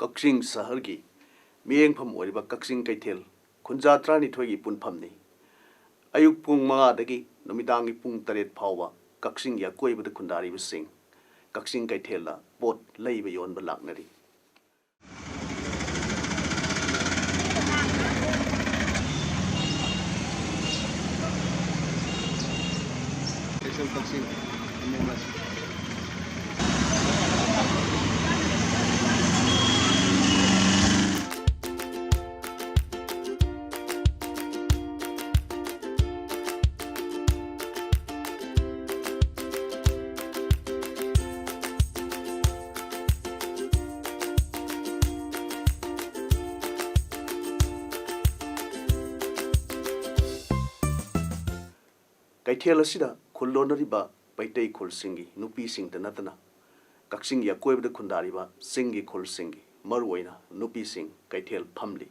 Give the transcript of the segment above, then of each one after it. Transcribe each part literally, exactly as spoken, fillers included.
ꯀꯛꯆꯤꯡ ꯁꯍꯔꯒꯤ ꯃꯤꯠꯌꯦꯡꯐꯝ ꯑꯣꯏꯔꯤꯕ ꯀꯛꯆꯤꯡ ꯀꯩꯊꯦꯜ ꯈꯨꯟꯖꯥ ꯇꯔꯥꯅꯤꯊꯣꯏꯒꯤ ꯄꯨꯟꯐꯝꯅꯤ꯫ ꯑꯌꯨꯛ ꯄꯨꯡ ꯃꯉꯥꯗꯒꯤ ꯅꯨꯃꯤꯗꯥꯡꯒꯤ ꯄꯨꯡ ꯇꯔꯦꯠ ꯐꯥꯎꯕ ꯀꯛꯆꯤꯡꯒꯤ ꯑꯀꯣꯏꯕꯗ ꯈꯨꯟꯗꯥꯔꯤꯕꯁꯤꯡ ꯀꯛꯆꯤꯡ ꯀꯩꯊꯦꯜꯗ ꯄꯣꯠ ꯂꯩꯕ ꯌꯣꯟꯕ ꯂꯥꯛꯅꯔꯤ꯫ ꯀꯩꯊꯦꯜ ꯑꯁꯤꯗ ꯈꯨꯜ ꯂꯣꯟꯅꯔꯤꯕ ꯃꯩꯇꯩ ꯈꯨꯜꯁꯤꯡꯒꯤ ꯅꯨꯄꯤꯁꯤꯡꯇ ꯅꯠꯇꯅ ꯀꯛꯆꯤꯡꯒꯤ ꯑꯀꯣꯏꯕꯗ ꯈꯨꯟꯗꯥꯔꯤꯕ ꯆꯤꯡꯒꯤ ꯈꯨꯜꯁꯤꯡꯒꯤ, ꯃꯔꯨꯑꯣꯏꯅ ꯅꯨꯄꯤꯁꯤꯡ, ꯀꯩꯊꯦꯜ ꯐꯝꯂꯤ꯫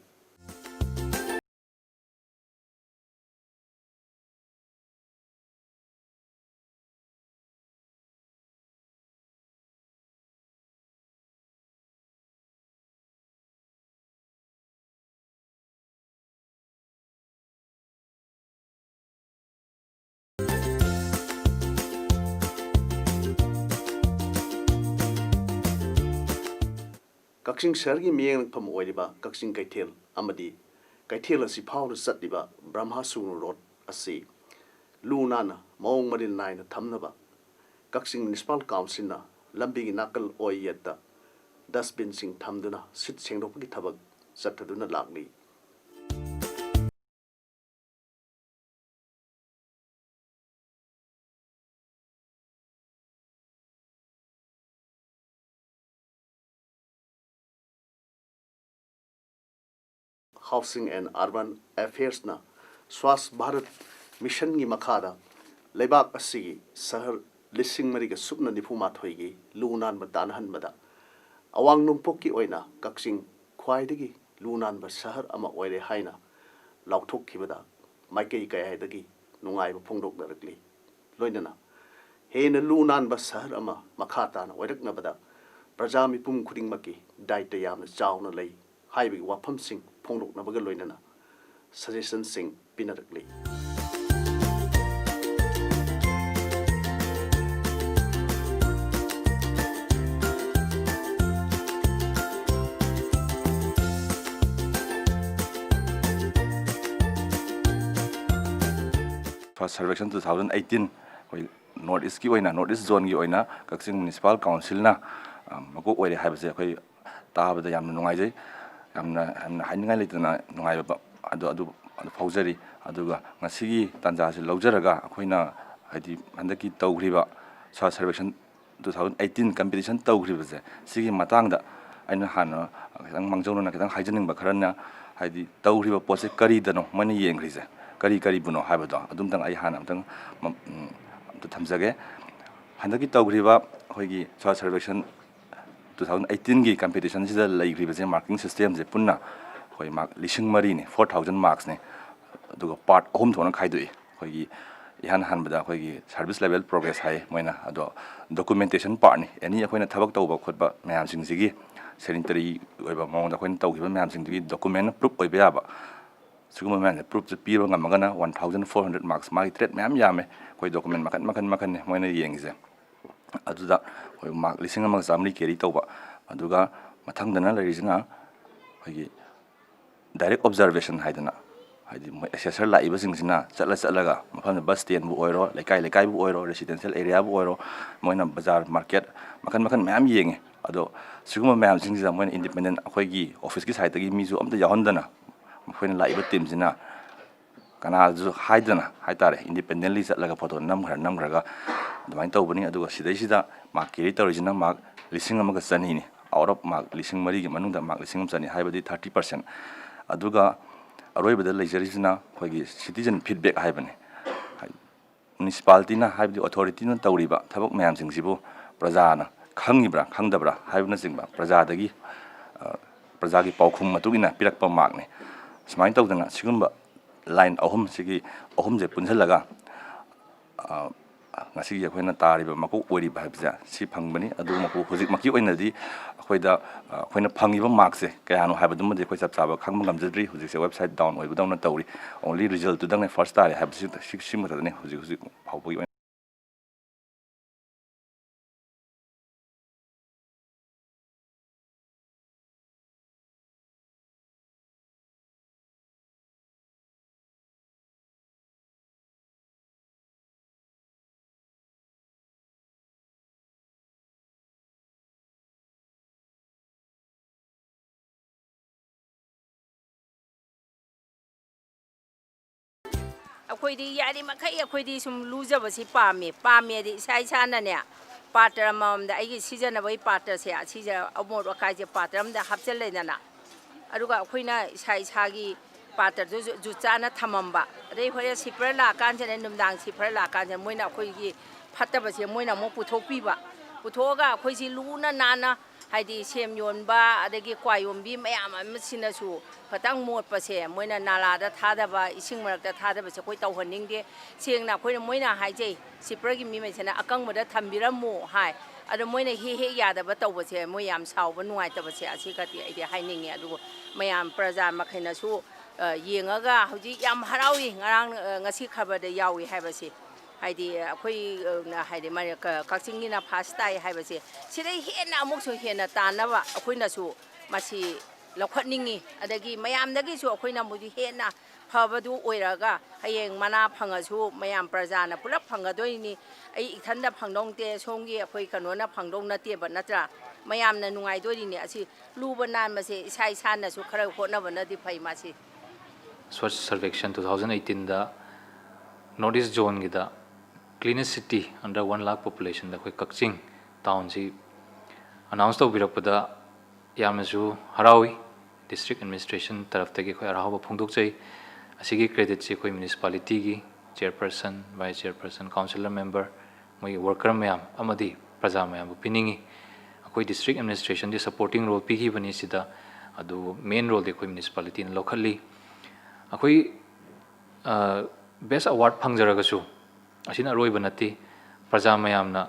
ꯀꯛꯆꯤꯡ ꯁꯍꯔꯒꯤ ꯃꯤꯠꯌꯦꯡꯐꯝ ꯑꯣꯏꯔꯤꯕ ꯀꯛꯆꯤꯡ ꯀꯩꯊꯦꯜ ꯑꯃꯗꯤ ꯀꯩꯊꯦꯜ ꯑꯁꯤ ꯐꯥꯎꯅ ꯆꯠꯂꯤꯕ ꯕ꯭ꯔꯍꯃ ꯁꯨꯒꯅꯨ ꯔꯣꯗ ꯑꯁꯤ ꯂꯨ ꯅꯥꯟꯅ ꯃꯑꯣꯡ ꯃꯔꯤꯜ ꯅꯥꯏꯅ ꯊꯝꯅꯕ ꯀꯛꯆꯤꯡ ꯃ꯭ꯌꯨꯅꯤꯁꯤꯄꯥꯜ ꯀꯥꯎꯟꯁꯤꯜꯅ ꯂꯝꯕꯤꯒꯤ ꯅꯥꯀꯜ ꯑꯣꯏ ꯌꯦꯠꯇ ꯗꯁꯕꯤꯟꯁꯤꯡ ꯊꯝꯗꯨꯅ ꯁꯤꯠ ꯁꯦꯡꯗꯣꯛꯄꯒꯤ ꯊꯕꯛ ꯆꯠꯊꯗꯨꯅ ꯂꯥꯛꯂꯤ꯫ Housing and Urban Affairsꯅ Swachh Bharat ꯃꯤꯁꯟꯒꯤ ꯃꯈꯥꯗ ꯂꯩꯕꯥꯛ ꯑꯁꯤꯒꯤ ꯁꯍꯔ ꯂꯤꯁꯤꯡ ꯃꯔꯤꯒ ꯁꯨꯞꯅ ꯅꯤꯐꯨ ꯃꯥꯊꯣꯏꯒꯤ ꯂꯨ ꯅꯥꯟꯕ ꯇꯥꯟꯅꯍꯟꯕꯗ ꯑꯋꯥꯡ ꯅꯣꯡꯄꯣꯛꯀꯤ ꯑꯣꯏꯅ ꯀꯛꯆꯤꯡ ꯈ꯭ꯋꯥꯏꯗꯒꯤ ꯂꯨ ꯅꯥꯟꯕ ꯁꯍꯔ ꯑꯃ ꯑꯣꯏꯔꯦ ꯍꯥꯏꯅ ꯂꯥꯎꯊꯣꯛꯈꯤꯕꯗ ꯃꯥꯏꯀꯩ ꯀꯌꯥꯗꯒꯤ ꯅꯨꯡꯉꯥꯏꯕ ꯐꯣꯡꯗꯣꯛꯅꯔꯛꯂꯤ꯫ ꯂꯣꯏꯅꯅ ꯍꯦꯟꯅ ꯂꯨ ꯅꯥꯟꯕ ꯁꯍꯔ ꯑꯃ ꯃꯈꯥ ꯇꯥꯅ ꯑꯣꯏꯔꯛꯅꯕꯗ ꯄ꯭ꯔꯖꯥ ꯃꯤꯄꯨꯝ ꯈꯨꯗꯤꯡꯃꯛꯀꯤ ꯗꯥꯏꯇ ꯌꯥꯝꯅ ꯆꯥꯎꯅ ꯂꯩ ꯍꯥꯏꯕꯒꯤ ꯋꯥꯐꯝꯁꯤꯡ ꯐꯣꯡꯗꯣꯛꯅꯕꯒ ꯂꯣꯏꯅꯅ ꯁꯖꯦꯁꯟꯁꯤꯡ ꯄꯤꯅꯔꯛꯂꯤ꯫ Swachh Survekshan two thousand eighteen ꯑꯩꯈꯣꯏ North Eastꯀꯤ ꯑꯣꯏꯅ, North East Zoneꯒꯤ ꯑꯣꯏꯅ ꯀꯛꯆꯤꯡ Municipal Councilꯅ, ꯑ, ꯃꯀꯣꯛ ꯑꯣꯏꯔꯦ ꯍꯥꯏꯕꯁꯦ ꯑꯩꯈꯣꯏ ꯇꯥꯕꯗ ꯌꯥꯝꯅ ꯅꯨꯡꯉꯥꯏꯖꯩ꯫ ꯌꯥꯝꯅ, ꯌꯥꯝꯅ ꯍꯥꯏꯅꯤꯡꯉꯥꯏ ꯂꯩꯇꯅ ꯅꯨꯡꯉꯥꯏꯕ ꯑꯗꯨ, ꯑꯗꯨ, ꯑꯗꯨ ꯐꯥꯎꯖꯔꯤ꯫ ꯑꯗꯨꯒ ꯉꯁꯤꯒꯤ ꯇꯥꯟꯖꯥꯁꯤ ꯂꯧꯖꯔꯒ ꯑꯩꯈꯣꯏꯅ, ꯍꯥꯏꯗꯤ, ꯍꯟꯗꯛꯀꯤ ꯇꯧꯈ꯭ꯔꯤꯕ Swachh Survekshan two thousand eighteen competition ꯇꯧꯈ꯭ꯔꯤꯕꯁꯦ, ꯁꯤꯒꯤ ꯃꯇꯥꯡꯗ ꯑꯩꯅ ꯍꯥꯟꯅ ꯈꯤꯇꯪ ꯃꯥꯡꯖꯧꯅꯅ ꯈꯤꯇꯪ ꯍꯥꯏꯖꯅꯤꯡꯕ ꯈꯔꯅ, ꯍꯥꯏꯗꯤ, ꯇꯧꯈ꯭ꯔꯤꯕ ꯄꯣꯠꯁꯦ ꯀꯔꯤꯗꯅꯣ ꯃꯣꯏꯅ ꯌꯦꯡꯈ꯭ꯔꯤꯁꯦ, ꯀꯔꯤ ꯀꯔꯤꯕꯨꯅꯣ ꯍꯥꯏꯕꯗꯣ ꯑꯗꯨꯝꯇꯪ ꯑꯩ ꯍꯥꯟꯅ ꯑꯝꯇꯪ ꯃ-, ꯎꯝ, ꯑꯝꯇ ꯊꯝꯖꯒꯦ꯫ ꯍꯟꯗꯛꯀꯤ ꯇꯧꯈ꯭ꯔꯤꯕ ꯑꯩꯈꯣꯏꯒꯤ Swachh Survekshan two thousand eighteenꯒꯤ competitionꯁꯤꯗ ꯂꯩꯈ꯭ꯔꯤꯕꯁꯦ, marking systemꯁꯦ ꯄꯨꯟꯅ ꯑꯩꯈꯣꯏ mark ꯂꯤꯁꯤꯡ ꯃꯔꯤꯅꯤ, four thousand marksꯅꯤ꯫ ꯑꯗꯨꯒ part ꯑꯍꯨꯝ ꯊꯣꯛꯅ ꯈꯥꯏꯗꯣꯛꯏ꯫ ꯑꯩꯈꯣꯏꯒꯤ ꯏꯍꯥꯟ ꯍꯥꯟꯕꯗ ꯑꯩꯈꯣꯏꯒꯤ service level progress ꯍꯥꯏ ꯃꯣꯏꯅ, ꯑꯗꯣ documentation partꯅꯤ꯫ Any ꯑꯩꯈꯣꯏꯅ ꯊꯕꯛ ꯇꯧꯕ ꯈꯣꯠꯄ ꯃꯌꯥꯝꯁꯤꯡꯁꯤꯒꯤ sanitary ꯑꯣꯏꯕ ꯃꯑꯣꯡꯗ ꯑꯩꯈꯣꯏꯅ ꯇꯧꯈꯤꯕ ꯃꯌꯥꯝꯁꯤꯡꯗꯨꯒꯤ documentꯅ proof ꯑꯣꯏꯕ ꯌꯥꯕ ꯁꯤꯒꯨꯝꯕ ꯃꯌꯥꯝꯁꯦ proofꯁꯦ ꯄꯤꯕ ꯉꯝꯃꯒꯅ one thousand four hundred marks, ꯃꯥꯒꯤ trade ꯃꯌꯥꯝ ꯌꯥꯝꯃꯦ꯫ ꯑꯩꯈꯣꯏ document ꯃꯈꯟ, ꯃꯈꯟ, ꯃꯈꯟꯅꯤ ꯃꯣꯏꯅ ꯌꯦꯡꯉꯤꯁꯦ꯫ ꯑꯗꯨꯗ ꯑꯩꯈꯣꯏ mark ꯂꯤꯁꯤꯡ ꯑꯃꯒ ꯆꯥꯃꯔꯤ carry ꯇꯧꯕ꯫ ꯑꯗꯨꯒ ꯃꯊꯪꯗꯅ ꯂꯩꯔꯤꯁꯤꯅ ꯑꯩꯈꯣꯏꯒꯤ direct observation ꯍꯥꯏꯗꯅ, ꯍꯥꯏꯗꯤ ꯃꯣꯏ assessor ꯂꯥꯛꯏꯕꯁꯤꯡꯁꯤꯅ ꯆꯠꯂ ꯆꯠꯂꯒ ꯃꯐꯝꯗ bus standꯕꯨ ꯑꯣꯏꯔꯣ, ꯂꯩꯀꯥꯏ ꯂꯩꯀꯥꯏꯕꯨ ꯑꯣꯏꯔꯣ, residential areaꯕꯨ ꯑꯣꯏꯔꯣ, ꯃꯣꯏꯅ ꯕꯖꯥꯔ, market ꯃꯈꯟ ꯃꯈꯟ ꯃꯌꯥꯝ ꯌꯦꯡꯉꯤ꯫ ꯑꯗꯣ ꯁꯤꯒꯨꯝꯕ ꯃꯌꯥꯝꯁꯤꯡꯁꯤꯗ ꯃꯣꯏꯅ independent ꯑꯩꯈꯣꯏꯒꯤ officeꯀꯤ sideꯇꯒꯤ ꯃꯤꯁꯨ ꯑꯝꯇ ꯌꯥꯎꯍꯟꯗꯅ ꯃꯈꯣꯏꯅ ꯂꯥꯛꯏꯕ teamꯁꯤꯅ ꯀꯅꯥꯁꯨ ꯍꯥꯏꯗꯅ ꯍꯥꯏꯇꯥꯔꯦ, independently ꯆꯠꯂꯒ photo ꯅꯝꯈ꯭ꯔ ꯅꯝꯈ꯭ꯔꯒ ꯑꯗꯨꯃꯥꯏꯅ ꯇꯧꯕꯅꯤ꯫ ꯑꯗꯨꯒ ꯁꯤꯗꯩꯁꯤꯗ mark carry ꯇꯧꯔꯤꯁꯤꯅ mark ꯂꯤꯁꯤꯡ ꯑꯃꯒ ꯆꯅꯤꯅꯤ꯫ Out of mark ꯂꯤꯁꯤꯡ ꯃꯔꯤꯒꯤ ꯃꯅꯨꯡꯗ mark ꯂꯤꯁꯤꯡ ꯑꯃ ꯆꯅꯤ ꯍꯥꯏꯕꯗꯤ thirty percent꯫ ꯑꯗꯨꯒ ꯑꯔꯣꯏꯕꯗ ꯂꯩꯖꯔꯤꯁꯤꯅ ꯑꯩꯈꯣꯏꯒꯤ citizen feedback ꯍꯥꯏꯕꯅꯤ꯫ Municipalityꯅ, ꯍꯥꯏꯕꯗꯤ authorityꯅ ꯇꯧꯔꯤꯕ ꯊꯕꯛ ꯃꯌꯥꯝꯁꯤꯡꯁꯤꯕꯨ ꯄ꯭ꯔꯖꯥꯅ ꯈꯪꯉꯤꯕ꯭ꯔꯥ ꯈꯪꯗꯕ꯭ꯔꯥ ꯍꯥꯏꯕꯅꯆꯤꯡꯕ ꯄ꯭ꯔꯖꯥꯗꯒꯤ, ꯑ, ꯄ꯭ꯔꯖꯥꯒꯤ ꯄꯥꯎꯈꯨꯝ ꯃꯇꯨꯡ ꯏꯟꯅ ꯄꯤꯔꯛꯄ markꯅꯤ꯫ ꯁꯨꯃꯥꯏꯅ ꯇꯧꯗꯅ ꯁꯤꯒꯨꯝꯕ line ꯑꯍꯨꯝ, ꯁꯤꯒꯤ ꯑꯍꯨꯝꯁꯦ ꯄꯨꯟꯁꯤꯜꯂꯒ, ꯑ, ꯉꯁꯤꯒꯤ ꯑꯩꯈꯣꯏꯅ ꯇꯥꯔꯤꯕ ꯃꯀꯣꯛ ꯑꯣꯏꯔꯤꯕ ꯍꯥꯏꯕꯁꯦ ꯁꯤ ꯐꯪꯕꯅꯤ꯫ ꯑꯗꯨ ꯃꯀꯣꯛ ꯍꯧꯖꯤꯛꯃꯛꯀꯤ ꯑꯣꯏꯅꯗꯤ ꯑꯩꯈꯣꯏꯗ, ꯑ, ꯑꯩꯈꯣꯏꯅ ꯐꯪꯉꯤꯕ ꯃꯥꯔꯛꯁꯦ ꯀꯌꯥꯅꯣ ꯍꯥꯏꯕꯗꯨꯃꯗꯤ ꯑꯩꯈꯣꯏ ꯆꯞ ꯆꯥꯕ ꯈꯪꯕ ꯉꯝꯖꯗ꯭ꯔꯤ꯫ ꯍꯧꯖꯤꯛꯁꯦ ꯋꯦꯕꯁꯥꯏꯠ ꯗꯥꯎꯟ ꯑꯣꯏꯕꯗꯧꯅ ꯇꯧꯔꯤ꯫ ꯑꯣꯡꯂꯤ ꯔꯤꯖꯜꯇꯨꯗꯪꯅꯦ ꯐꯥꯔꯁ ꯇꯥꯔꯦ ꯍꯥꯏꯕꯁꯤ ꯁꯤ-, ꯁꯤꯃ ꯈꯛꯇꯅꯤ ꯍꯧꯖꯤꯛ ꯍꯧꯖꯤꯛ ꯐꯥꯎꯕꯒꯤ ꯑꯣꯏꯅ꯫ ꯑꯩꯈꯣꯏꯗꯤ ꯌꯥꯔꯤꯃꯈꯩ ꯑꯩꯈꯣꯏꯗꯤ ꯁꯨꯝ ꯂꯨꯖꯕꯁꯤ ꯄꯥꯝꯃꯦ꯫ ꯄꯥꯝꯃꯦꯗꯤ ꯏꯁꯥ ꯏꯁꯥꯅꯅꯦ, ꯄꯥꯇ꯭ꯔ ꯑꯃꯃꯝꯗ ꯑꯩꯒꯤ ꯁꯤꯖꯤꯟꯅꯕꯒꯤ ꯄꯥꯇ꯭ꯔꯁꯦ ꯑꯁꯤꯁꯦ, ꯑꯃꯣꯠ ꯑꯀꯥꯏꯁꯦ ꯄꯥꯇ꯭ꯔ ꯑꯃꯗ ꯍꯥꯞꯆꯤꯜꯂꯦꯗꯅ, ꯑꯗꯨꯒ ꯑꯩꯈꯣꯏꯅ ꯏꯁꯥ ꯏꯁꯥꯒꯤ ꯄꯥꯇ꯭ꯔꯗꯨꯁꯨ ꯖꯨꯠ ꯆꯥꯅ ꯊꯝꯃꯝꯕ꯫ ꯑꯗꯩ ꯍꯣꯔꯦꯟ ꯁ꯭ꯋꯤꯄꯔ ꯂꯥꯛꯑꯀꯥꯟꯁꯤꯗ, ꯅꯨꯃꯤꯗꯥꯡ ꯁ꯭ꯋꯤꯄꯔ ꯂꯥꯛꯑꯀꯥꯟꯁꯤꯗ ꯃꯣꯏꯅ ꯑꯩꯈꯣꯏꯒꯤ ꯐꯠꯇꯕꯁꯦ ꯃꯣꯏꯅ ꯑꯃꯨꯛ ꯄꯨꯊꯣꯛꯄꯤꯕ꯫ ꯄꯨꯊꯣꯛꯑꯒ ꯑꯩꯈꯣꯏꯁꯤ ꯂꯨꯅ ꯅꯥꯟꯅ, ꯍꯥꯏꯗꯤ ꯁꯦꯝ ꯌꯣꯟꯕ ꯑꯗꯒꯤ ꯀ꯭ꯋꯥ ꯌꯣꯟꯕꯤ ꯃꯌꯥꯝ ꯑꯃꯁꯤꯅꯁꯨ ꯈꯤꯇꯪ ꯃꯣꯠꯄꯁꯦ ꯃꯣꯏꯅ ꯅꯥꯂꯥꯗ ꯊꯥꯗꯕ, ꯏꯁꯤꯡ ꯃꯔꯛꯇ ꯊꯥꯗꯕꯁꯦ ꯑꯩꯈꯣꯏ ꯇꯧꯍꯟꯅꯤꯡꯗꯦ꯫ ꯁꯦꯡꯅ ꯑꯩꯈꯣꯏꯅ, ꯃꯣꯏꯅ ꯍꯥꯏꯖꯩ, ꯁ꯭ꯋꯤꯄꯔꯒꯤ ꯃꯤꯉꯩꯁꯤꯅ ꯑꯀꯪꯕꯗ ꯊꯝꯕꯤꯔꯝꯃꯨ ꯍꯥꯏ꯫ ꯑꯗꯣ ꯃꯣꯏꯅ ꯍꯦꯛ ꯍꯦꯛ ꯌꯥꯗꯕ ꯇꯧꯕꯁꯦ ꯃꯣꯏ ꯌꯥꯝ ꯁꯥꯎꯕ ꯅꯨꯡꯉꯥꯏꯇꯕꯁꯦ ꯑꯁꯤꯒꯗꯤ ꯑꯩꯗꯤ ꯍꯥꯏꯅꯤꯡꯉꯤ꯫ ꯑꯗꯨꯕꯨ ꯃꯌꯥꯝ ꯄ꯭ꯔꯖꯥ ꯃꯈꯩꯅꯁꯨ, ꯑ, ꯌꯦꯡꯉꯒ ꯍꯧꯖꯤꯛ ꯌꯥꯝ ꯍꯔꯥꯎꯏ, ꯉꯔꯥꯡ, ꯑ, ꯉꯁꯤ ꯈꯕꯔꯗ ꯌꯥꯎꯏ ꯍꯥꯏꯕꯁꯦ꯫ ꯍꯥꯏꯗꯤ ꯑꯩꯈꯣꯏ, ꯑ, ꯍꯥꯏꯗꯤ ꯃ-, ꯀ-, ꯀꯛꯆꯤꯡꯒꯤꯅ ꯐꯥꯔꯁ ꯇꯥꯏ ꯍꯥꯏꯕꯁꯦ, ꯁꯤꯗꯩ ꯍꯦꯟꯅ ꯑꯃꯨꯛꯁꯨ ꯍꯦꯟꯅ ꯇꯥꯟꯅꯕ ꯑꯩꯈꯣꯏꯅꯁꯨ ꯃꯁꯤ ꯂꯧꯈꯠꯅꯤꯡꯉꯤ꯫ ꯑꯗꯒꯤ ꯃꯌꯥꯝꯗꯒꯤꯁꯨ ꯑꯩꯈꯣꯏꯅ ꯑꯃꯨꯛ ꯍꯦꯟꯅ ꯐꯕꯗꯨ ꯑꯣꯏꯔꯒ ꯍꯌꯦꯡ ꯃꯅꯥ ꯐꯪꯉꯁꯨ ꯃꯌꯥꯝ ꯄ꯭ꯔꯖꯥꯅ ꯄꯨꯂꯞ ꯐꯪꯒꯗꯣꯏꯅꯤ꯫ ꯑꯩ ꯏꯊꯟꯗ ꯐꯪꯗꯧ ꯅꯠꯇꯦ, ꯁꯣꯝꯒꯤ ꯑꯩꯈꯣꯏ ꯀꯩꯅꯣꯅ ꯐꯪꯗꯧ ꯅꯠꯇꯦꯕ, ꯅꯠꯇ꯭ꯔꯥ? ꯃꯌꯥꯝꯅ ꯅꯨꯡꯉꯥꯏꯗꯣꯔꯤꯅꯤ꯫ ꯑꯁꯤ ꯂꯨꯕ ꯅꯥꯟꯕꯁꯦ ꯏꯁꯥ ꯏꯁꯥꯅꯁꯨ ꯈꯔ ꯍꯣꯠꯅꯕꯅꯗꯤ ꯐꯩ ꯃꯁꯤ꯫ Swachh Survekshan two thousand eighteenꯗ North East Zoneꯒꯤꯗ Cleanest City under one lakh populationꯗ ꯑꯩꯈꯣꯏ ꯀꯛꯆꯤꯡ ꯇꯥꯎꯟꯁꯤ ꯑꯅꯥꯎꯟꯁ ꯇꯧꯕꯤꯔꯛꯄꯗ ꯌꯥꯝꯅꯁꯨ ꯍꯔꯥꯎꯏ꯫ ꯗꯤꯁꯇ꯭ꯔꯤꯛ ꯑꯦꯗꯃꯤꯅꯤꯁꯇ꯭ꯔꯦꯁꯟ ꯇꯔꯐꯇꯒꯤ ꯑꯩꯈꯣꯏ ꯍꯔꯥꯎꯕ ꯐꯣꯡꯗꯣꯛꯆꯩ꯫ ꯑꯁꯤꯒꯤ ꯀ꯭ꯔꯦꯗꯤꯠꯁꯤ ꯑꯩꯈꯣꯏ ꯃ꯭ꯌꯨꯅꯤꯁꯤꯄꯥꯂꯤꯇꯤꯒꯤ ꯆꯤꯌꯔꯄꯔꯁꯟ, ꯚꯥꯏꯁ ꯆꯤꯌꯔꯄꯔꯁꯟ, ꯀꯥꯎꯟꯁꯤꯂꯔ ꯃꯦꯝꯕꯔ, ꯃꯣꯏꯒꯤ ꯋꯥꯔꯀꯔ ꯃꯌꯥꯝ ꯑꯃꯗꯤ ꯄ꯭ꯔꯖꯥ ꯃꯌꯥꯝꯕꯨ ꯄꯤꯅꯤꯡꯏ꯫ ꯑꯩꯈꯣꯏ ꯗꯤꯁꯇ꯭ꯔꯤꯛ ꯑꯦꯗꯃꯤꯅꯤꯁꯇ꯭ꯔꯦꯁꯟꯗꯤ ꯁꯄꯣꯔꯇꯤꯡ ꯔꯣꯜ ꯄꯤꯈꯤꯕꯅꯤ ꯁꯤꯗ, ꯑꯗꯨ ꯃꯦꯟ ꯔꯣꯜꯗꯤ ꯑꯩꯈꯣꯏ ꯃ꯭ꯌꯨꯅꯤꯁꯤꯄꯥꯂꯤꯇꯤꯅ ꯂꯧꯈꯠꯂꯤ꯫ ꯑꯩꯈꯣꯏ, ꯑ, ꯕꯦꯁ ꯑꯦꯋꯥꯔꯗ ꯐꯪꯖꯔꯒꯁꯨ, ꯑꯁꯤꯅ ꯑꯔꯣꯏꯕ ꯅꯠꯇꯦ꯫ ꯄ꯭ꯔꯖꯥ ꯃꯌꯥꯝꯅ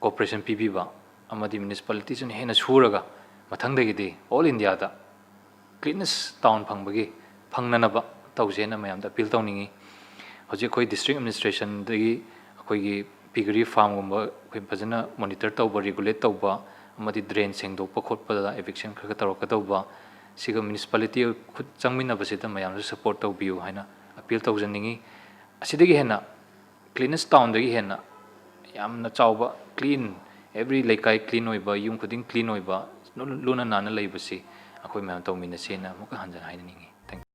cooperation ꯄꯤꯕꯤꯕ ꯑꯃꯗꯤ ꯃ꯭ꯌꯨꯅꯤꯁꯤꯄꯥꯂꯤꯇꯤꯁꯤꯅ ꯍꯦꯟꯅ ꯁꯨꯔꯒ ꯃꯊꯪꯗꯒꯤꯗꯤ ꯑꯣꯜ ꯏꯟꯗꯤꯌꯥꯗ cleanest town ꯐꯪꯕꯒꯤ, ꯐꯪꯅꯅꯕ ꯇꯧꯁꯦꯅ ꯃꯌꯥꯝꯗ ꯑꯄꯤꯜ ꯇꯧꯅꯤꯡꯉꯤ꯫ ꯍꯧꯖꯤꯛ ꯑꯩꯈꯣꯏ ꯗꯤꯁꯇ꯭ꯔꯤꯛ ꯑꯦꯗꯃꯤꯅꯤꯁꯇ꯭ꯔꯦꯁꯟꯗꯒꯤ ꯑꯩꯈꯣꯏꯒꯤ piggery farmꯒꯨꯝꯕ ꯑꯩꯈꯣꯏ ꯐꯖꯅ ꯃꯣꯅꯤꯇꯔ ꯇꯧꯕ, ꯔꯤꯒꯨꯂꯦꯠ ꯇꯧꯕ ꯑꯃꯗꯤ ꯗ꯭ꯔꯦꯟ ꯁꯦꯡꯗꯣꯛꯄ ꯈꯣꯠꯄꯗ eviction ꯈꯔ ꯈꯔ ꯇꯧꯔꯛꯀꯗꯧꯕ, ꯁꯤꯒ ꯃ꯭ꯌꯨꯅꯤꯁꯤꯄꯥꯂꯤꯇꯤ ꯈꯨꯠ ꯆꯪꯃꯤꯟꯅꯕꯁꯤꯗ ꯃꯌꯥꯝꯁꯨ ꯁꯄꯣꯔꯠ ꯇꯧꯕꯤꯌꯨ ꯍꯥꯏꯅ ꯑꯄꯤꯜ ꯇꯧꯖꯅꯤꯡꯉꯤ꯫ ꯑꯁꯤꯗꯒꯤ ꯍꯦꯟꯅ, cleanest townꯗꯒꯤ ꯍꯦꯟꯅ ꯌꯥꯝꯅ ꯆꯥꯎꯕ clean, every ꯂꯩꯀꯥꯏ clean ꯑꯣꯏꯕ, ꯌꯨꯝ ꯈꯨꯗꯤꯡ clean ꯑꯣꯏꯕ, ꯂꯨ-, ꯂꯨꯅ ꯅꯥꯟꯅ ꯂꯩꯕꯁꯤ ꯑꯩꯈꯣꯏ ꯃꯌꯥꯝ ꯇꯧꯃꯤꯟꯅꯁꯦꯅ ꯑꯃꯨꯛꯀ ꯍꯟꯖꯟꯅ ꯍꯥꯏꯅꯤꯡꯉꯤ꯫ Thank you꯫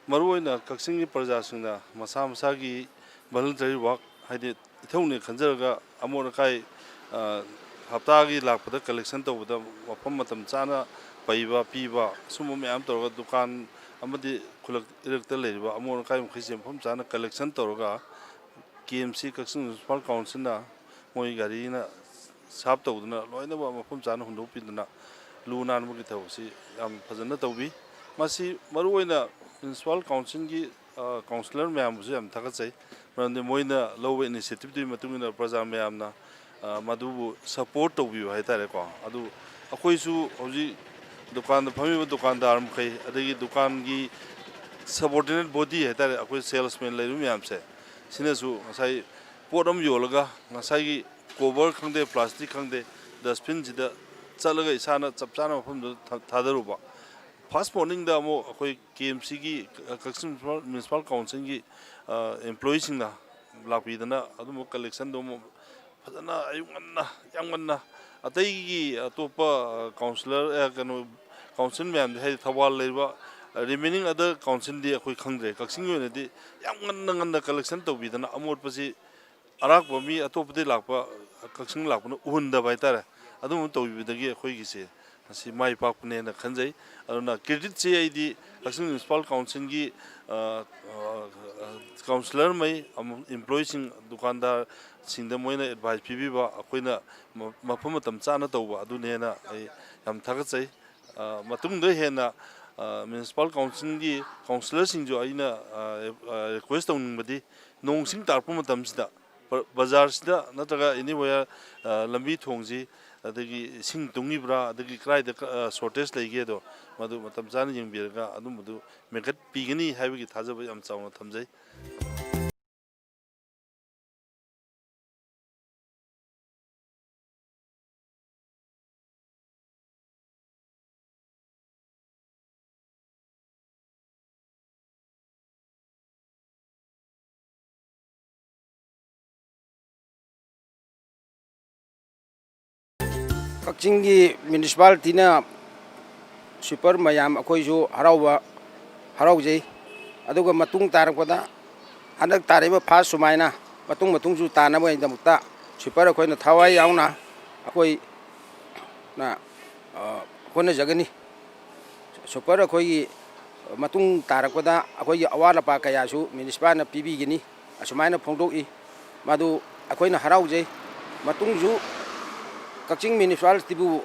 ꯃꯔꯨꯑꯣꯏꯅ ꯀꯛꯆꯤꯡꯒꯤ ꯄ꯭ꯔꯖꯥꯁꯤꯡꯅ ꯃꯁꯥ ꯃꯁꯥꯒꯤ voluntary work, ꯍꯥꯏꯗꯤ ꯏꯊꯧꯅꯦ ꯈꯟꯖꯔꯒ ꯑꯃꯣꯠ ꯑꯀꯥꯏ, ꯑ, ꯍꯞꯇꯥꯒꯤ ꯂꯥꯛꯄꯗ collection ꯇꯧꯕꯗ ꯃꯐꯝ ꯃꯇꯝ ꯆꯥꯅ ꯄꯩꯕ, ꯄꯤꯕ, ꯁꯨꯝꯕ ꯃꯌꯥꯝ ꯇꯧꯔꯒ ꯗꯨꯀꯥꯟ ꯑꯃꯗꯤ ꯈꯨꯜꯂꯛ ꯏꯔꯛꯇ ꯂꯩꯔꯤꯕ ꯑꯃꯣꯠ ꯑꯀꯥꯏ ꯃꯈꯩꯁꯦ ꯃꯐꯝ ꯆꯥꯅ collection ꯇꯧꯔꯒ K M C, ꯀꯛꯆꯤꯡ ꯃ꯭ꯌꯨꯅꯤꯁꯤꯄꯥꯜ ꯀꯥꯎꯟꯁꯤꯜꯅ ꯃꯣꯏ ꯒꯥꯔꯤꯅ ꯁꯥꯞ ꯇꯧꯗꯨꯅ ꯂꯣꯏꯅꯃꯛ ꯃꯐꯝ ꯆꯥꯅ ꯍꯨꯟꯗꯣꯛꯄꯤꯗꯨꯅ ꯂꯨ ꯅꯥꯟꯕꯒꯤ ꯊꯕꯛꯁꯤ ꯌꯥꯝ ꯐꯖꯅ ꯇꯧꯕꯤ꯫ ꯃꯁꯤ ꯃꯔꯨꯑꯣꯏꯅ ꯃ꯭ꯌꯨꯅꯤꯁꯤꯄꯥꯜ ꯀꯥꯎꯟꯁꯤꯜꯒꯤ, ꯑ, ꯀꯥꯎꯟꯁꯤꯂꯔ ꯃꯌꯥꯝꯕꯨꯁꯨ ꯌꯥꯝ ꯊꯥꯒꯠꯆꯩ꯫ ꯃꯔꯝꯗꯤ ꯃꯣꯏꯅ ꯂꯧꯕ initiativeꯇꯨꯒꯤ ꯃꯇꯨꯡ ꯏꯟꯅ ꯄ꯭ꯔꯖꯥ ꯃꯌꯥꯝꯅ, ꯑ, ꯃꯗꯨꯕꯨ support ꯇꯧꯕꯤꯕ ꯍꯥꯏꯇꯥꯔꯦꯀꯣ꯫ ꯑꯗꯨ ꯑꯩꯈꯣꯏꯁꯨ ꯍꯧꯖꯤꯛ ꯗꯨꯀꯥꯟꯗ ꯐꯝꯃꯤꯕ ꯗꯨꯀꯥꯟꯗꯥꯔ ꯃꯈꯩ, ꯑꯗꯒꯤ ꯗꯨꯀꯥꯟꯒꯤ subordinate body ꯍꯥꯏꯇꯥꯔꯦ, ꯑꯩꯈꯣꯏ salesman ꯂꯩꯔꯤꯕ ꯃꯌꯥꯝꯁꯦ, ꯁꯤꯅꯁꯨ ꯉꯁꯥꯏ ꯄꯣꯠ ꯑꯃ ꯌꯣꯜꯂꯒ ꯉꯁꯥꯏꯒꯤ cover ꯈꯪꯗꯦ, plastic ꯈꯪꯗꯦ, dustbinꯁꯤꯗ ꯆꯠꯂꯒ ꯏꯁꯥꯅ ꯆꯞ ꯆꯥꯅ ꯃꯐꯝꯗꯨꯗ ꯊ-, ꯊꯥꯗꯔꯨꯕ꯫ First morningꯗ ꯑꯃꯨꯛ ꯑꯩꯈꯣꯏ K M Cꯒꯤ, ꯀꯛꯆꯤꯡ ꯃ꯭ꯌꯨꯅꯤꯁꯤꯄꯥꯜ ꯀꯥꯎꯟꯁꯤꯜꯒꯤ, ꯑ, employeeꯁꯤꯡꯅ ꯂꯥꯛꯄꯤꯗꯅ ꯑꯗꯨꯝꯕ collectionꯗꯣ ꯑꯃꯨꯛ ꯐꯖꯅ ꯑꯌꯨꯛ ꯉꯟꯅ, ꯌꯥꯝ ꯉꯟꯅ, ꯑꯇꯩꯒꯤ ꯑꯇꯣꯞꯄ, ꯑ, ꯀꯥꯎꯟꯁꯤꯂꯔ, ꯑ, ꯀꯩꯅꯣ, ꯀꯥꯎꯟꯁꯤꯜ ꯃꯌꯥꯝꯗꯤ, ꯍꯥꯏꯗꯤ ꯊꯧꯕꯥꯜ ꯂꯩꯔꯤꯕ, ꯑ, remaining other councilꯗꯤ ꯑꯩꯈꯣꯏ ꯈꯪꯗ꯭ꯔꯦ꯫ ꯀꯛꯆꯤꯡꯒꯤ ꯑꯣꯏꯅꯗꯤ ꯌꯥꯝ ꯉꯟꯅ ꯉꯟꯅ collection ꯇꯧꯕꯤꯗꯅ ꯑꯃꯣꯠꯄꯁꯤ ꯑꯔꯥꯛꯄ ꯃꯤ ꯑꯇꯣꯞꯄꯗꯒꯤ ꯂꯥꯛꯄ, ꯀꯛꯆꯤꯡ ꯂꯥꯛꯄꯅ ꯎꯍꯟꯗꯕ ꯍꯥꯏꯇꯥꯔꯦ, ꯑꯗꯨꯒꯨꯝꯕ ꯇꯧꯕꯤꯕꯗꯒꯤ ꯑꯩꯈꯣꯏꯒꯤꯁꯦ ꯃꯁꯤ ꯃꯥꯏ ꯄꯥꯛꯄꯅꯦꯅ ꯈꯟꯖꯩ꯫ ꯑꯗꯨꯅ creditꯁꯤ ꯑꯩꯗꯤ ꯀꯛꯆꯤꯡ ꯃ꯭ꯌꯨꯅꯤꯁꯤꯄꯥꯜ ꯀꯥꯎꯟꯁꯤꯜꯒꯤ, ꯑ, ꯑ, ꯀꯥꯎꯟꯁꯤꯂꯔꯉꯩ, ꯑꯃ-, ꯏꯝꯄ꯭ꯂꯣꯌꯤꯁꯤꯡ, ꯗꯨꯀꯥꯟꯗꯥꯔꯁꯤꯡꯗ ꯃꯣꯏꯅ ꯑꯦꯗꯚꯥꯏꯁ ꯄꯤꯕꯤꯕ, ꯑꯩꯈꯣꯏꯅ ꯃ-, ꯃꯐꯝ ꯃꯇꯝ ꯆꯥꯅ ꯇꯧꯕ, ꯑꯗꯨꯅꯦꯅ ꯑꯩ ꯌꯥꯝ ꯊꯥꯒꯠꯆꯩ꯫ ꯑ, ꯃꯇꯨꯡꯗ ꯍꯦꯟꯅ, ꯑ, ꯃ꯭ꯌꯨꯅꯤꯁꯤꯄꯥꯜ ꯀꯥꯎꯟꯁꯤꯜꯒꯤ ꯀꯥꯎꯟꯁꯤꯂꯔꯁꯤꯡꯁꯨ ꯑꯩꯅ, ꯑ, ꯑ, ꯔꯤꯀ꯭ꯋꯦꯁ ꯇꯧꯅꯤꯡꯕꯗꯤ, ꯅꯣꯡ ꯁꯤꯡ ꯇꯥꯔꯛꯄ ꯃꯇꯝꯁꯤꯗ ꯕ-, ꯕꯖꯥꯔꯁꯤꯗ ꯅꯠꯇ꯭ꯔꯒ anywhere, ꯑ, ꯂꯝꯕꯤ ꯊꯣꯡꯁꯤ, ꯑꯗꯒꯤ ꯏꯁꯤꯡ ꯇꯨꯡꯉꯤꯕ꯭ꯔꯥ, ꯑꯗꯒꯤ ꯀꯗꯥꯏꯗ ꯀ-, ꯑ, ꯁꯣꯔꯇꯦꯖ ꯂꯩꯒꯦꯗꯣ, ꯃꯗꯨ ꯃꯇꯝ ꯆꯥꯅ ꯌꯦꯡꯕꯤꯔꯒ ꯑꯗꯨꯝꯕꯗꯨ ꯃꯦꯟꯈꯠꯄꯤꯒꯅꯤ ꯍꯥꯏꯕꯒꯤ ꯊꯥꯖꯕ ꯌꯥꯝ ꯆꯥꯎꯅ ꯊꯝꯖꯩ꯫ ꯀꯛꯆꯤꯡꯒꯤ ꯃ꯭ꯌꯨꯅꯤꯁꯤꯄꯥꯂꯤꯇꯤꯅ ꯁ꯭ꯋꯤꯄꯔ ꯃꯌꯥꯝ ꯑꯩꯈꯣꯏꯁꯨ ꯍꯔꯥꯎꯕ, ꯍꯔꯥꯎꯖꯩ꯫ ꯑꯗꯨꯒ ꯃꯇꯨꯡ ꯇꯥꯔꯛꯄꯗ ꯍꯟꯗꯛ ꯇꯥꯔꯛꯏꯕ ꯐꯥꯁ ꯁꯨꯃꯥꯏꯅ ꯃꯇꯨꯡ ꯃꯇꯨꯡꯁꯨ ꯇꯥꯅꯕꯒꯤꯗꯃꯛꯇ ꯁ꯭ꯋꯤꯄꯔ ꯑꯩꯈꯣꯏꯅ ꯊꯋꯥꯏ ꯌꯥꯎꯅ ꯑꯩꯈꯣꯏꯅ, ꯑ, ꯍꯣꯠꯅꯖꯒꯅꯤ꯫ ꯁ꯭ꯋꯤꯄꯔ ꯑꯩꯈꯣꯏꯒꯤ ꯃꯇꯨꯡ ꯇꯥꯔꯛꯄꯗ ꯑꯩꯈꯣꯏꯒꯤ ꯑꯋꯥꯠ ꯑꯄꯥ ꯀꯌꯥꯁꯨ ꯃ꯭ꯌꯨꯅꯤꯁꯤꯄꯥꯜꯅ ꯄꯤꯕꯤꯒꯅꯤ꯫ ꯑꯁꯨꯃꯥꯏꯅ ꯐꯣꯡꯗꯣꯛꯏ꯫ ꯃꯗꯨ ꯑꯩꯈꯣꯏꯅ ꯍꯔꯥꯎꯖꯩ꯫ ꯃꯇꯨꯡꯁꯨ ꯀꯛꯆꯤꯡ ꯃ꯭ꯌꯨꯅꯤꯁꯤꯄꯥꯂꯤꯇꯤꯕꯨ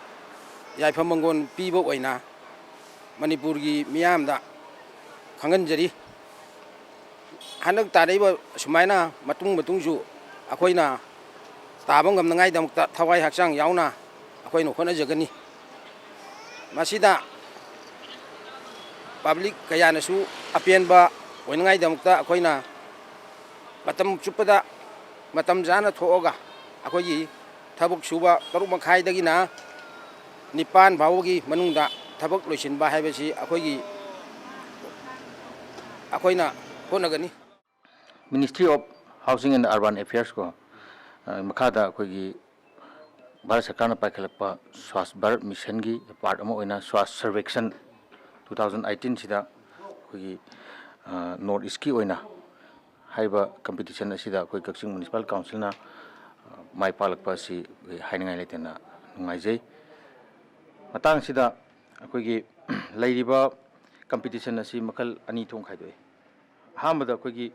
ꯌꯥꯏꯐ ꯃꯪꯒꯣꯜ ꯄꯤꯕ ꯑꯣꯏꯅ ꯃꯅꯤꯄꯨꯔꯒꯤ ꯃꯤꯌꯥꯝꯗ ꯈꯪꯍꯟꯖꯔꯤ꯫ ꯍꯟꯗꯛ ꯇꯥꯔꯛꯏꯕ ꯁꯨꯃꯥꯏꯅ ꯃꯇꯨꯡ ꯃꯇꯨꯡꯁꯨ ꯑꯩꯈꯣꯏꯅ ꯇꯥꯕ ꯉꯝꯅꯉꯥꯏꯗꯃꯛꯇ ꯊꯋꯥꯏ ꯍꯛꯆꯥꯡ ꯌꯥꯎꯅ ꯑꯩꯈꯣꯏꯅ ꯍꯣꯠꯅꯖꯒꯅꯤ꯫ ꯃꯁꯤꯗ ꯄꯕ꯭ꯂꯤꯛ ꯀꯌꯥꯅꯁꯨ ꯑꯄꯦꯟꯕ ꯑꯣꯏꯅꯉꯥꯏꯗꯃꯛꯇ ꯑꯩꯈꯣꯏꯅ ꯃꯇꯝ ꯆꯨꯞꯄꯗ ꯃꯇꯝ ꯆꯥꯅ ꯊꯣꯛꯑꯒ ꯑꯩꯈꯣꯏꯒꯤ ꯊꯕꯛ ꯁꯨꯕ ꯇꯔꯨꯛ ꯃꯈꯥꯏꯗꯒꯤꯅ ꯅꯤꯄꯥꯟ ꯐꯥꯎꯕꯒꯤ ꯃꯅꯨꯡꯗ ꯊꯕꯛ ꯂꯣꯏꯁꯤꯟꯕ ꯍꯥꯏꯕꯁꯤ ꯑꯩꯈꯣꯏꯒꯤ, ꯑꯩꯈꯣꯏꯅ ꯍꯣꯠꯅꯒꯅꯤ꯫ Ministry of Housing and Urban Affairs ꯀꯣ, ꯑ, ꯃꯈꯥꯗ ꯑꯩꯈꯣꯏꯒꯤ ꯚꯥꯔꯠ ꯁꯔꯀꯥꯔꯅ ꯄꯥꯏꯈꯠꯂꯛꯄ ꯁ꯭ꯋꯥꯁ ꯚꯥꯔꯠ ꯃꯤꯁꯟꯒꯤ ꯄꯥꯔꯠ ꯑꯃ ꯑꯣꯏꯅ ꯁ꯭ꯋꯥꯁ ꯁꯔꯚꯦꯛꯁꯟ two thousand eighteen ꯁꯤꯗ ꯑꯩꯈꯣꯏꯒꯤ, ꯑ, ꯅꯣꯔꯠ ꯏꯁꯀꯤ ꯑꯣꯏꯅ ꯍꯥꯏꯔꯤꯕ ꯀꯝꯄꯤꯇꯤꯁꯟ ꯑꯁꯤꯗ ꯑꯩꯈꯣꯏ ꯀꯛꯆꯤꯡ ꯃ꯭ꯌꯨꯅꯤꯁꯤꯄꯥꯜ ꯀꯥꯎꯟꯁꯤꯜꯅ, ꯑ, ꯃꯥꯏ ꯄꯥꯛꯂꯛꯄ ꯑꯁꯤ ꯑꯩꯈꯣꯏ ꯍꯥꯏꯅꯤꯡꯉꯥꯏ ꯂꯩꯇꯅ ꯅꯨꯡꯉꯥꯏꯖꯩ꯫ ꯃꯇꯥꯡꯁꯤꯗ ꯑꯩꯈꯣꯏꯒꯤ ꯂꯩꯔꯤꯕ ꯀꯝꯄꯤꯇꯤꯁꯟ ꯑꯁꯤ ꯃꯈꯜ ꯑꯅꯤ ꯊꯣꯛꯅ ꯈꯥꯏꯗꯣꯛꯏ꯫ ꯑꯍꯥꯟꯕꯗ ꯑꯩꯈꯣꯏꯒꯤ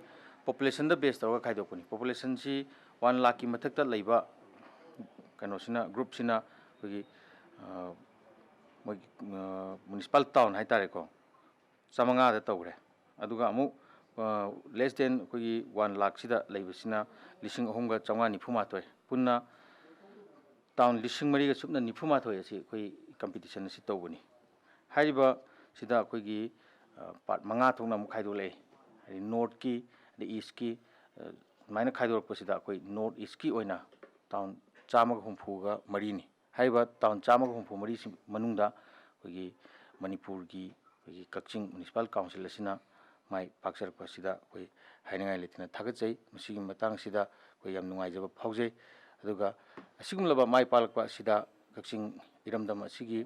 ꯄꯣꯄꯨꯂꯦꯁꯟꯗ ꯕꯦꯁ ꯇꯧꯔꯒ ꯈꯥꯏꯗꯣꯛꯄꯅꯤ꯫ ꯄꯣꯄꯨꯂꯦꯁꯟꯁꯤ ꯋꯥꯟ ꯂꯥꯈꯀꯤ ꯃꯊꯛꯇ ꯂꯩꯕ ꯀꯩꯅꯣꯁꯤꯅ, ꯒ꯭ꯔꯨꯞꯁꯤꯅ ꯑꯩꯈꯣꯏꯒꯤ, ꯑ, ꯃꯣꯏꯒꯤ, ꯑ, ꯃ꯭ꯌꯨꯅꯤꯁꯤꯄꯥꯜ ꯇꯥꯎꯟ ꯍꯥꯏꯇꯥꯔꯦꯀꯣ, ꯆꯥꯃꯉꯥꯗ ꯇꯧꯈ꯭ꯔꯦ꯫ ꯑꯗꯨꯒ ꯑꯃꯨꯛ, ꯑ, ꯂꯦꯁ ꯗꯦꯟ ꯑꯩꯈꯣꯏꯒꯤ ꯋꯥꯟ ꯂꯥꯈꯁꯤꯗ ꯂꯩꯕꯁꯤꯅ ꯂꯤꯁꯤꯡ ꯑꯍꯨꯝꯒ ꯆꯥꯝꯃꯉꯥ ꯅꯤꯐꯨ ꯃꯥꯊꯣꯏ꯫ ꯄꯨꯟꯅ ꯇꯥꯎꯟ ꯂꯤꯁꯤꯡ ꯃꯔꯤꯒ ꯁꯨꯞꯅ ꯅꯤꯐꯨ ꯃꯥꯊꯣꯏ ꯑꯁꯤ ꯑꯩꯈꯣꯏ ꯀꯝꯄꯤꯇꯤꯁꯟ ꯑꯁꯤ ꯇꯧꯕꯅꯤ꯫ ꯍꯥꯏꯔꯤꯕ ꯁꯤꯗ ꯑꯩꯈꯣꯏꯒꯤ, ꯑ, ꯄꯥꯔꯠ ꯃꯉꯥ ꯊꯣꯛꯅ ꯑꯃꯨꯛ ꯈꯥꯏꯗꯣꯛꯂꯛꯑꯦ꯫ ꯍꯥꯏꯗꯤ ꯅꯣꯔꯠꯀꯤ, ꯑꯗꯩ ꯏꯁꯀꯤ, ꯑ, ꯑꯗꯨꯃꯥꯏꯅ ꯈꯥꯏꯗꯣꯔꯛꯄꯁꯤꯗ ꯑꯩꯈꯣꯏ ꯅꯣꯔꯠ ꯏꯁꯀꯤ ꯑꯣꯏꯅ ꯇꯥꯎꯟ ꯆꯥꯝꯃꯒ ꯍꯨꯝꯐꯨꯒ ꯃꯔꯤꯅꯤ꯫ ꯍꯥꯏꯔꯤꯕ ꯇꯥꯎꯟ ꯆꯥꯝꯃꯒ ꯍꯨꯝꯐꯨ ꯃꯔꯤꯁꯤ ꯃꯅꯨꯡꯗ ꯑꯩꯈꯣꯏꯒꯤ ꯃꯅꯤꯄꯨꯔꯒꯤ ꯑꯩꯈꯣꯏꯒꯤ ꯀꯛꯆꯤꯡ ꯃ꯭ꯌꯨꯅꯤꯁꯤꯄꯥꯜ ꯀꯥꯎꯟꯁꯤꯜ ꯑꯁꯤꯅ ꯃꯥꯏ ꯄꯥꯛꯆꯔꯛꯄ ꯑꯁꯤꯗ ꯑꯩꯈꯣꯏ ꯍꯥꯏꯅꯤꯡꯉꯥꯏ ꯂꯩꯇꯅ ꯊꯥꯒꯠꯆꯩ꯫ ꯃꯁꯤꯒꯤ ꯃꯇꯥꯡꯁꯤꯗ ꯑꯩꯈꯣꯏ ꯌꯥꯝ ꯅꯨꯡꯉꯥꯏꯖꯕ ꯐꯥꯎꯖꯩ꯫ ꯑꯗꯨꯒ ꯑꯁꯤꯒꯨꯝꯂꯕ ꯃꯥꯏ ꯄꯥꯛꯂꯛꯄ ꯑꯁꯤꯗ ꯀꯛꯆꯤꯡ ꯏꯔꯝꯗꯝ ꯑꯁꯤꯒꯤ,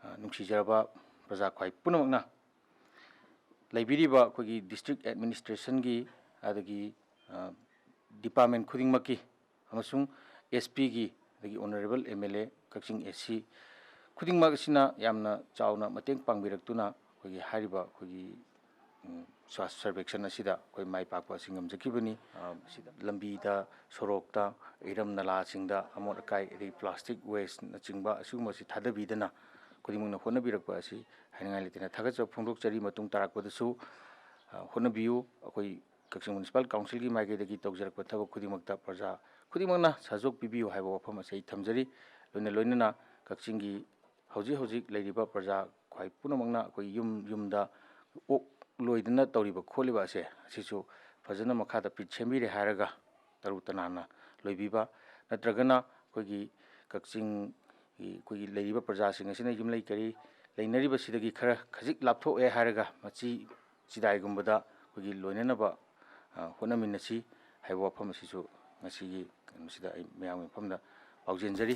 ꯑ, ꯅꯨꯡꯁꯤꯖꯔꯕ ꯄ꯭ꯔꯖꯥ ꯈ꯭ꯋꯥꯏ ꯄꯨꯝꯅꯃꯛꯅ ꯂꯩꯕꯤꯔꯤꯕ ꯑꯩꯈꯣꯏꯒꯤ ꯗꯤꯁꯇ꯭ꯔꯤꯛ ꯑꯦꯗꯃꯤꯅꯤꯁꯇ꯭ꯔꯦꯁꯟꯒꯤ, ꯑꯗꯒꯤ, ꯑ, ꯗꯤꯄꯥꯔꯠꯃꯦꯟ ꯈꯨꯗꯤꯡꯃꯛꯀꯤ ꯑꯃꯁꯨꯡ ꯑꯦꯁ ꯄꯤꯒꯤ, ꯑꯗꯒꯤ ꯑꯣꯅꯔꯦꯕꯜ ꯑꯦꯝ ꯑꯦꯜ ꯑꯦ ꯀꯛꯆꯤꯡ ꯑꯦ ꯁꯤ ꯈꯨꯗꯤꯡꯃꯛ ꯑꯁꯤꯅ ꯌꯥꯝꯅ ꯆꯥꯎꯅ ꯃꯇꯦꯡ ꯄꯥꯡꯕꯤꯔꯛꯇꯨꯅ ꯑꯩꯈꯣꯏꯒꯤ ꯍꯥꯏꯔꯤꯕ ꯑꯩꯈꯣꯏꯒꯤ, ꯎꯝ, ꯁ꯭ꯋꯥꯁ ꯁꯔꯚꯦꯛꯁꯟ ꯑꯁꯤꯗ ꯑꯩꯈꯣꯏ ꯃꯥꯏ ꯄꯥꯛꯄ ꯑꯁꯤ ꯉꯝꯖꯈꯤꯕꯅꯤ꯫ ꯑ, ꯃꯁꯤꯗ ꯂꯝꯕꯤꯗ, ꯁꯣꯔꯣꯛꯇ, ꯏꯔꯝ ꯅꯂꯥꯁꯤꯡꯗ ꯑꯃꯣꯠ ꯑꯀꯥꯏ, ꯑꯗꯒꯤ ꯄ꯭ꯂꯥꯁꯇꯤꯛ ꯋꯦꯁꯅꯆꯤꯡꯕ ꯑꯁꯤꯒꯨꯝꯕꯁꯤ ꯊꯥꯗꯕꯤꯗꯅ ꯈꯨꯗꯤꯡꯃꯛꯅ ꯍꯣꯠꯅꯕꯤꯔꯛꯄ ꯑꯁꯤ ꯍꯥꯏꯅꯤꯡꯉꯥꯏ ꯂꯩꯇꯅ ꯊꯥꯒꯠꯆꯕ ꯐꯣꯡꯗꯣꯛꯆꯔꯤ꯫ ꯃꯇꯨꯡ ꯇꯥꯔꯛꯄꯗꯁꯨ, ꯑ, ꯍꯣꯠꯅꯕꯤꯌꯨ꯫ ꯑꯩꯈꯣꯏ ꯀꯛꯆꯤꯡ ꯃ꯭ꯌꯨꯅꯤꯁꯤꯄꯥꯜ ꯀꯥꯎꯟꯁꯤꯜꯒꯤ ꯃꯥꯏꯀꯩꯗꯒꯤ ꯇꯧꯖꯔꯛꯄ ꯊꯕꯛ ꯈꯨꯗꯤꯡꯃꯛꯇ ꯄ꯭ꯔꯖꯥ ꯈꯨꯗꯤꯡꯃꯛꯅ ꯁꯍꯖꯣꯛ ꯄꯤꯕꯤꯌꯨ ꯍꯥꯏꯕ ꯋꯥꯐꯝ ꯑꯁꯤ ꯑꯩ ꯊꯝꯖꯔꯤ꯫ ꯂꯣꯏꯅ ꯂꯣꯏꯅꯅ ꯀꯛꯆꯤꯡꯒꯤ ꯍꯧꯖꯤꯛ ꯍꯧꯖꯤꯛ ꯂꯩꯔꯤꯕ ꯄ꯭ꯔꯖꯥ ꯈ꯭ꯋꯥꯏ ꯄꯨꯝꯅꯃꯛꯅ ꯑꯩꯈꯣꯏ ꯌꯨꯝ ꯌꯨꯝꯗ ꯑꯣꯛ ꯂꯣꯏꯗꯅ ꯇꯧꯔꯤꯕ ꯈꯣꯠꯂꯤꯕ ꯑꯁꯦ, ꯑꯁꯤꯁꯨ ꯐꯖꯅ ꯃꯈꯥ ꯇꯥꯄꯤ ꯁꯦꯝꯕꯤꯔꯦ ꯍꯥꯏꯔꯒ ꯇꯔꯨ ꯇꯅꯥꯟꯅ ꯂꯣꯏꯕꯤꯕ, ꯅꯠꯇ꯭ꯔꯒꯅ ꯑꯩꯈꯣꯏꯒꯤ ꯀꯛꯆꯤꯡꯒꯤ ꯑꯩꯈꯣꯏꯒꯤ ꯂꯩꯔꯤꯕ ꯄ꯭ꯔꯖꯥꯁꯤꯡ ꯑꯁꯤꯅ ꯌꯨꯝꯂꯩ ꯀꯔꯤ ꯂꯩꯅꯔꯤꯕꯁꯤꯗꯒꯤ ꯈꯔ ꯈꯖꯤꯛ ꯂꯥꯞꯊꯣꯛꯑꯦ ꯍꯥꯏꯔꯒ ꯃꯆꯤ ꯆꯤꯗꯥꯏꯒꯨꯝꯕꯗ ꯑꯩꯈꯣꯏꯒꯤ ꯂꯣꯏꯅꯅꯕ, ꯑ, ꯍꯣꯠꯅꯃꯤꯟꯅꯁꯤ ꯍꯥꯏꯕ ꯋꯥꯐꯝ ꯑꯁꯤꯁꯨ ꯉꯁꯤꯒꯤ ꯀꯩꯅꯣꯁꯤꯗ ꯑꯩ ꯃꯌꯥꯝꯒꯤ ꯃꯐꯝꯗ ꯄꯥꯎꯖꯦꯟꯖꯔꯤ꯫